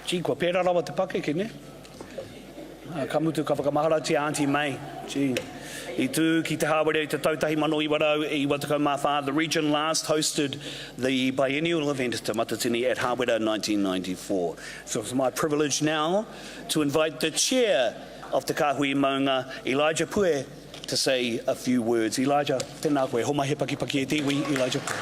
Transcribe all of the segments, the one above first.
Gee, kua pērā rawa te pakeke, nē? Ka mutu ka whakamaharatia Aunty May. Gee. I tū ki Te Hāwera i te tau 1994, the region last hosted the biennial event Te Matatini at Hāwera 1994. So it's my privilege now to invite the chair of Te Kāhui Maunga, Elijah Pue, to say a few words. Elijah, tēnā koe. Homai he pakipaki e te iwi, Elijah Pue.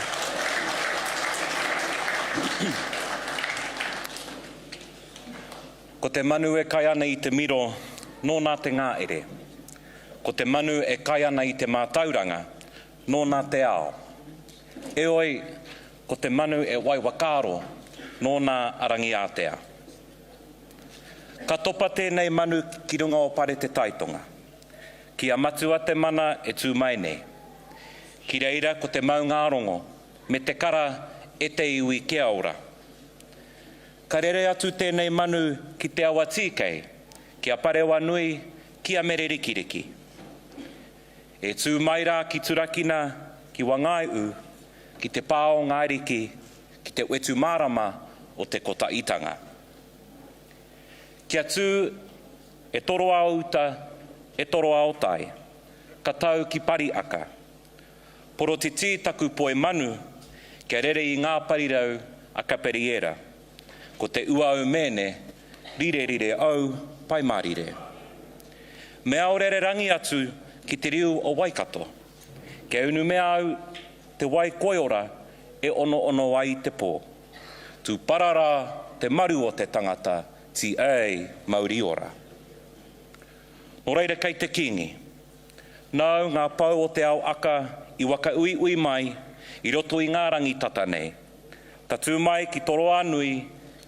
Ko te manu e kai ana i te miro, nōna te ngāere. Ko te manu e kai ana i te mātauranga, nōna te ao. Eoi, ko te manu e wai whakaaro, nōna a Rangiātea. Ka topa tēnei manu ki runga o Pare Te Taitonga. Ki a Matua te mana e tū mai nei. Ki reira ko te maungārongo me te kara e te iwi kia ora. Ka rere atu tēnei manu ki te awa tīkei, ki a Parewanui, ki a Mererikiriki. E tū mai rā ki Turakina, ki Wangaeū, ki te pā o Ngāriki, ki te wetu mārama o te Kotaitanga. Kia tū e toroa o uta, e toroa o tai, ka tau ki Pariaka. Porotiti taku poi manu, kia rere i ngā parirau a Kaperiera. Ko te uau mēne, rire rire au, pai mārire. Me ao rererangi atu ki te riu o Waikato. Kia unumea au te wai koiora e onoono ai te pō. Tūparara te maru o te tangata, tīei mauri ora. Nō reira kei te Kīngi. Nāu ngā pou o te ao aka i whakauiui mai i roto i ngā rangi tata nei. Tatū mai ki Toroanui,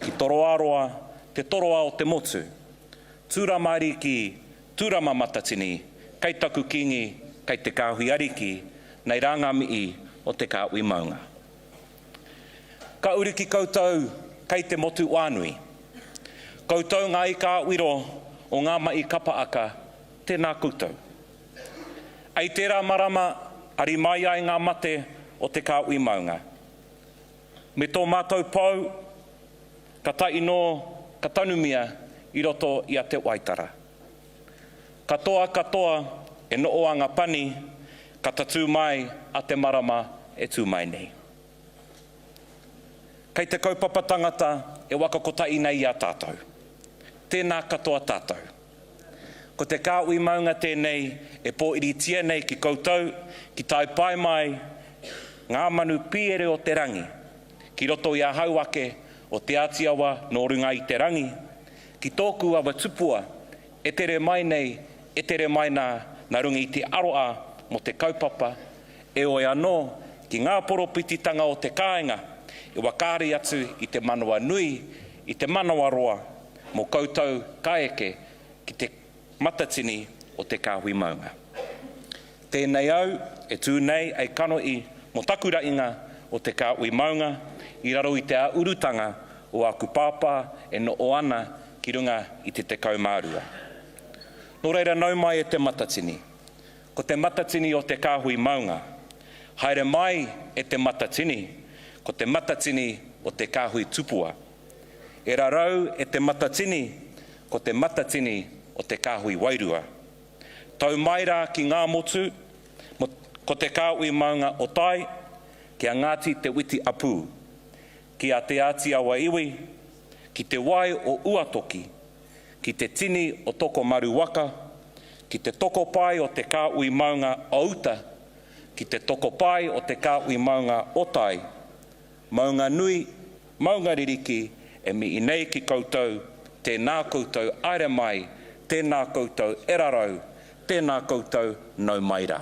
ki Toroaroa, te toroa o te motu. Tūrama Ariki, Tūrama Matatini, kei taku Kīngi, kei te Kāhui Ariki, nei rā ngā mihi o te Kāhui Maunga. Ka uru ki koutou kei te motu whānui. Koutou ngā ika a-wiro o ngā mahi kapa aka, tēnā koutou. Ei tērā marama ari mai ai ngā mate o te kāhui maunga. Me tō mātou pou, ka taino, ka tanumia i roto i a Te Waitara. Katoa katoa e noo a nga pani, ka tatū mai a te marama e tū mai nei. Kei te kaupapa tangata e waka kotahi nei i a tātou. Tēnā katoa tātou. Ko te kāhui maunga tēnei e pōiritia nei ki koutou, ki tae pae mai ngā manu pīere o te rangi, ki roto i ahau ake o Te Āti Awa nō runga i te rangi, ki tōku awa tupua e tere mai nei, e tere mai nā, nā runga i te aroa mō te kaupapa, eoi anō ki ngā poropititanga o te kāinga i whakaari atu i te manawa nui, i te manawa roa mō koutou ka eke ki te matatini o te kāhui maunga. Tēnei au e tū nei ei kanohi mō taku rainga o te kāhui maunga i raro i te ā-urutanga o āku pāpā e noho ana ki runga i te 12. Nō reira nau mai e te matatini. Ko te matatini o te kāhui maunga. Haere mai e te matatini, ko te matatini o te kāhui tupua. E rarau e te matatini, ko te matatini o te kāhui wairua. Tau mai rā ki Ngāmotu, mo, ko te kāhui maunga o Tai, ki a Ngāti Te Witi Apū, ki a Te Āti Awa iwi, ki te wai o Uatoki, ki te tini o Tokomaru waka, ki te tokopae o te kāhui maunga o uta, ki te tokopae o te kāhui maunga o tai, Maunga nui, maunga ririki, e mihi nei ki koutou, tēnā koutou aere mai, tēnā koutou e rarau, tēnā koutou nau mai rā.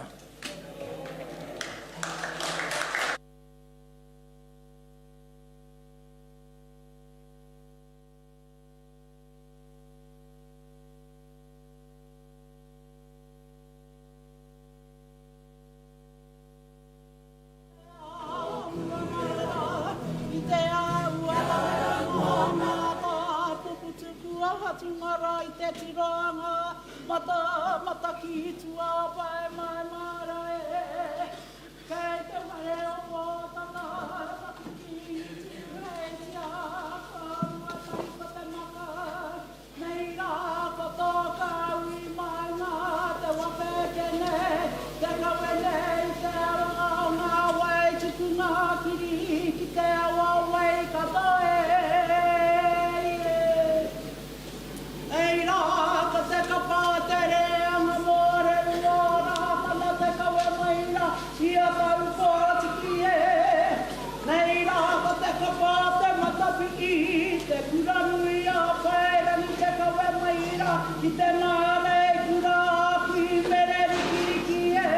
Pii, te kura nui a Paerangi te kawe mai ra ki te māreikura a Kui Mere Rikiriki e.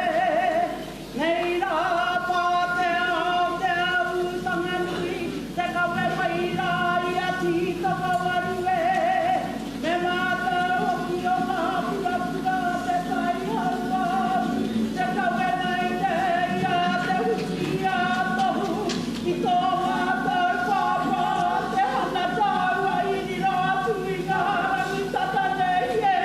Nei rā Pātea o Te Aūtanganui te kawe mai rā i a Tītokowaru e. Me mātou hoki o ngā purapura o te tai hauāuru te kawe nei te i a Te Huki a Tohu ki tō mātou pāpā Te Hana tāua i riro atu i ngā rangi tata nei e.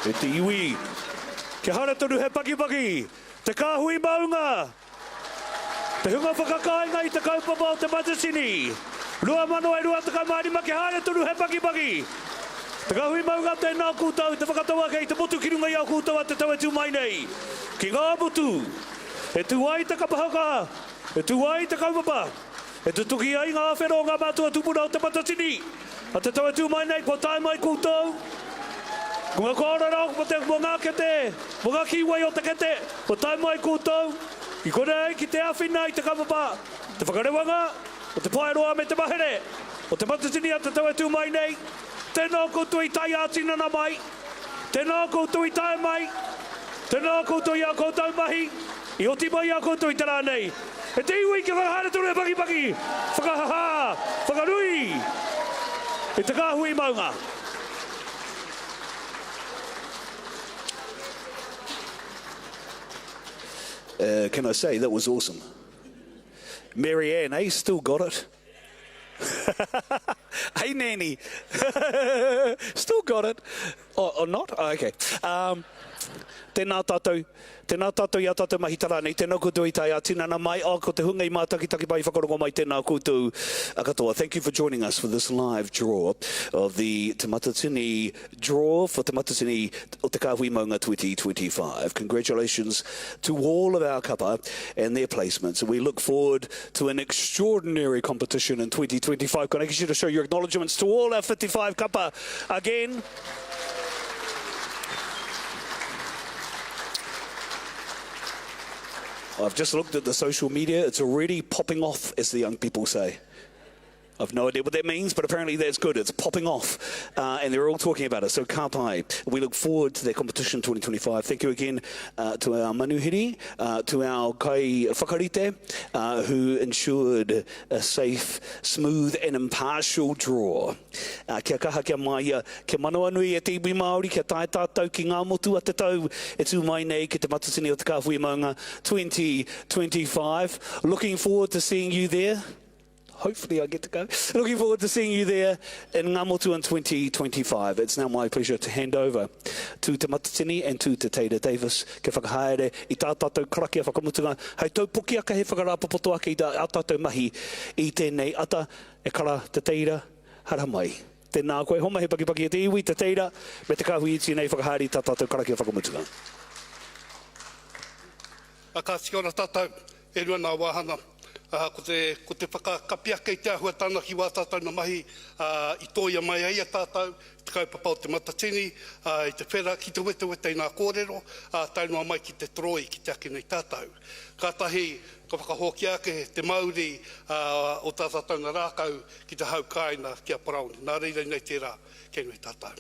E te iwi, kia haere tonu he pakipaki, te kāhui maunga, te hunga whakakāinga i te kaupapa o Te Matatini 2025 kia haere tonu he pakipaki, te kāhui maunga tēnā koutou, te whakatau ake i te motu ki runga i a koutou a te tau e tū mai nei, ki ngā motu e tū ai te kapa haka, e tū ai te kaupapa. E tutuki ai ngā whero o ngā mātua tūpuna o Te Matatini a te tau e tū mai nei, kua tae mai koutou. Ko ngā kōrero mō te, mō ngā kete, mō ngā kīwai o te kete, kua tae mai koutou ki konei ki te āwhina i te kaupapa, te whakarewanga o te paeroa me te mahere o Te Matatini a te tau e tū mai nei. Tēnā koutou i tae ā-tinana mai, tēnā koutou i tae mai, tēnā koutou i ā koutou mahi, i oti mai i a koutou i te rā nei. E te iwi kia whakahaere tonu e pakipaki, whakahahā, whakanui i te kāhui maunga. Uh, can I say, that was awesome. Mary Ann, eh? Still got it. hey, Nanny. Still got it. Or, or not? Oh, okay. Um, tēnā tātou, tēnā tātou i a tātou mahi tara nei, tēnā koutou i tae ā-tinana mai, oh, ko te hunga i mātakitaki mai, i whakarongo mai, tēnā koutou katoa. Thank you for joining us for this live draw of the Te Matatini draw for Te Matatini o Te Kāhui Maunga 2025. Congratulations to all of our kapa and their placements. We look forward to an extraordinary competition in 2025. Can I get you to show your acknowledgements to all our 55 kapa again? I've just looked at the social media. It's already popping off, as the young people say. I've no idea what that means, but apparently that's good. It's popping off, uh, and they're all talking about it. So ka pai. We look forward to that competition 2025. Thank you again uh, to our manuhiri, uh, to our kai whakarite, uh, who ensured a safe, smooth and impartial draw. Uh, kia kaha, kia māia, kia manawanui e te iwi Māori, kia tae tātou ki ngā motu a te tau e tū mai nei ki te Matatini o Te Kāhui Maunga 2025. Looking forward to seeing you there. Hopefully I get to go. Looking forward to seeing you there in Ngāmotu in 2025. It's now my pleasure to hand over to Te Matatini and to Te Teira Davis kia whakahaere i tā tātou karakia whakamutunga hei taupoki ake, hei whakarāpopoto ake i ā tātou mahi i tēnei ata. E kara Te Teira, haramai. Tēnā koe, homa he pakipaki e te iwi, Te Teira, me te kāhui iti nei whakahaere i tā tātou karakia whakamutunga. A ka tika ora tātou, e rua nā wāhanga, ā, ko te, ko te whakakapi ake i te āhuatanga ki wā tātou na mahi, ā, i tōia mai ai a tātou, i te kaupapa o Te Matatini, ā, i te whera ki te wetewete i nā kōrero, ā, tae noa mai ki te toroi ki te ake nei tātou. Kātahi ka whakahokia ake te mauri, ā, o tā tātou na rākau ki te hau kāinga ki a Paraone. Nā reira inei tērā kei nui tātou.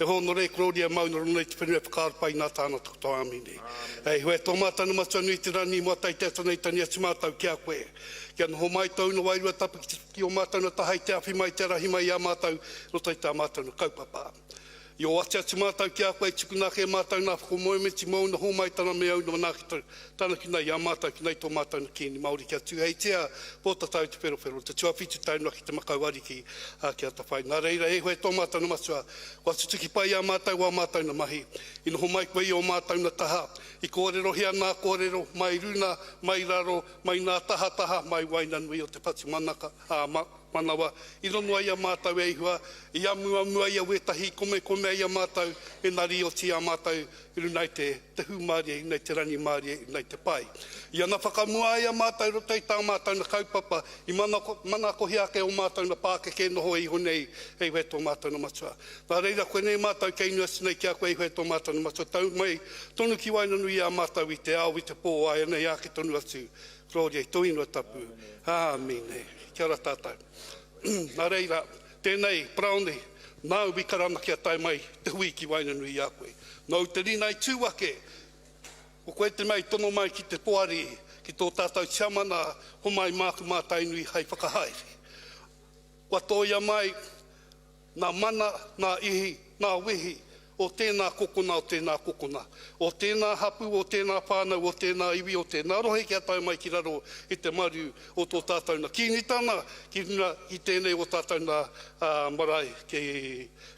He hōnore korōria mauna rona i te whenua e whakaaro pai nā tāna takoto āmine. E Ihu e tō mātou na Matua nui te rani moata i te ata nei tani atu mātou ki a koe. Kia noho mai tōu na wairua tapu ki te ki o mātou na taha i te awhi mai te arahi mai i a mātou roto i tā mātou na kaupapa. I oati atu mātou ki a koe i tukuna ake e mātou nā whakamoemiti mōu na hōmaitana me au na manaakitanga Tanakina i a mātou ki nei tō mātou na Kīngi Māori kia tūheitia Pōtatau Te Wherowhero, te tuawhitu tae noa ki te makau ariki, ā, ki Atawhai. Nā reira, e Iho e tō mātou na Matua, kua tutuki pai i a mātou ā mātou na mahi. I noho mai koe i ō mātou na taha, i kōrerohia nā kōrero, mai runa, mai raro, mai nā tahataha, mai waenganui o te whatu manaka, ā, ma, manawa, i rono ai a mātou e Ihua, i amuamu ai a wētahi, i komekome ai a mātou, engari i oti i a mātou i runga i te te hūmārie, i runga i te rangimārie, i runga i te pai. I ana whakamua ai a mātou i roto i tā mātou na kaupapa, i manako, manakohia ake ō mātou na pākeke e noho iho nei e Ihu e tō mātou na Matua. Nā reira, koinei mātou kei inu atu nei ki a koe Ihu e tō mātou na Matua, tau mai tonu ki waenganui i a mātou i te ao, i te pō, āianei āke tonu atu. Gloria i tō ingoa tapu. Āmine. Kia ora tātou. Nā reira, tēnei, Paraone, nāu i karanga kia tae mai te hui ki waenganui i a koe. Nōu te rina i tū ake, ko koe te mea i tono mai ki te poari, ki tō tātou tiamana, homai māku mā Tainui hai whakahaere. Kua tōia mai nā mana, nā ihi, nā wehi. o tēnā kokona, o tēnā kokona, o tēnā hapū, o tēnā whānau, o tēnā iwi, o tēnā rohe kia tae mai ki raro i te maru o tō tātou na Kīngitanga ki runga i tēnei o tātou na marae ki,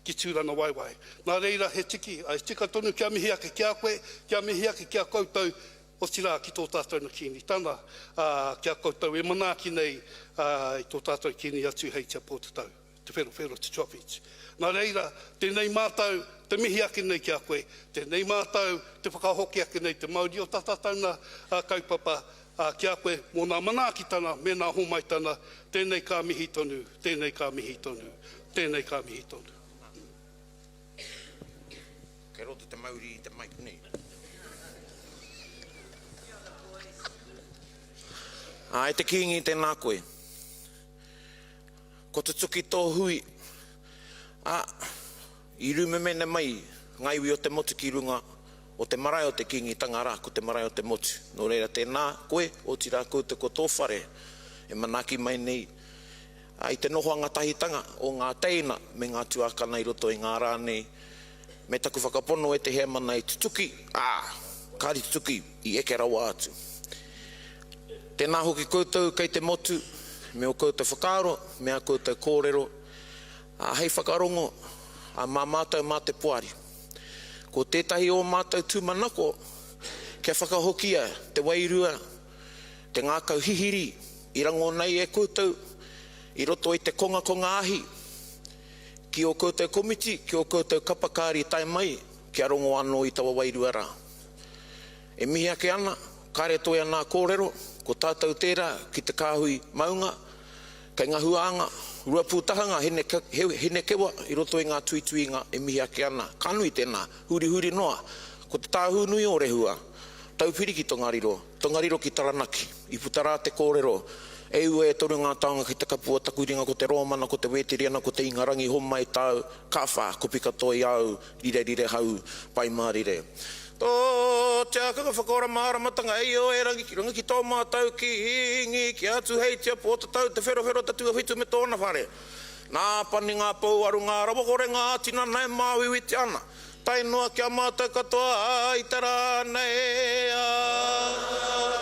ki Tūrangawaewae. Nā reira he tiki, he tika tonu kia mihi ake ki a koe, kia mihi ake ki a koutou, otirā ki tō tātou na Kīngitanga, ā, ki a koutou e manaaki nei i tō tātou Kīngi atu hei Te Pōtatau. Te Wherowhero te tuawhiti. Nā reira, tēnei mātou te mihi ake nei ki a koe, tēnei mātou te whakahoki ake nei te mauri o tā tātou nā kaupapa ki a koe mō nā manaakitanga me nā homaitanga, tēnei ka mihi tonu, tēnei ka mihi tonu, tēnei ka mihi tonu. Kei roto te mauri i te mic nei. Ā, e te Kīngi, tēnā koe. Kua tutuki tō hui, ā, i rūmemene mai ngā iwi o te motu ki runga o te marae o te Kīngitanga, arā, ko te marae o te motu. Nō reira, tēnā koe, otirā koutou ko tō whare e manaaki mai nei, ā, i te nohoanga tahitanga o ngā teina me ngā tuākana i roto i ngā rā nei, me taku whakapono e te heamana i tutuki, ā, kāre i tutuki, i eke rawa atu. Tēnā hoki koutou kei te motu, me ō koutou whakaaro, me ā koutou kōrero, ā, hei whakarongo, ā, mā mātou mā te poari. Ko tētahi ō mātou tūmanako, kia whakahokia te wairua, te ngākau hihiri i rangona ai e koutou i roto i te kongakonga ahi, ki ō koutou komiti, ki ō koutou kapa kāri tae mai, kia rongo anō i taua wairua rā. E mihi ake ana, kāre toe ana kōrero, ko tātou tērā ki te kāhui maunga, kei ngā huānga, ruapūtahanga, hinekewa i roto i ngā tuituinga e mihi ake ana. Ka nui tēnā, hurihuri noa, ko te tāhū nui o Rehua, taupiri ki Tongariro, Tongariro ki Taranaki, i puta rā te kōrero, E ua e toru ngā taonga ki te kapua taku ringa ko te Rōmana, ko te Wēteriana, ko te Ingarangi, homai tāu, ka whā, kopi katoa i a au, Rire rire hau, pai mārire. Tō te ākonga whakaora māramatanga e Io e rangi ki runga ki tō mātau Kīngi ki a Tuheitia Pōtatau Te Wherowhero Te Tuawhitu me tōna whare. Nā pani ngā pouaru ngā rawakore ngā tinana e māuiuitia ana tae noa ki a mātau katoa i te rā nei. Ā.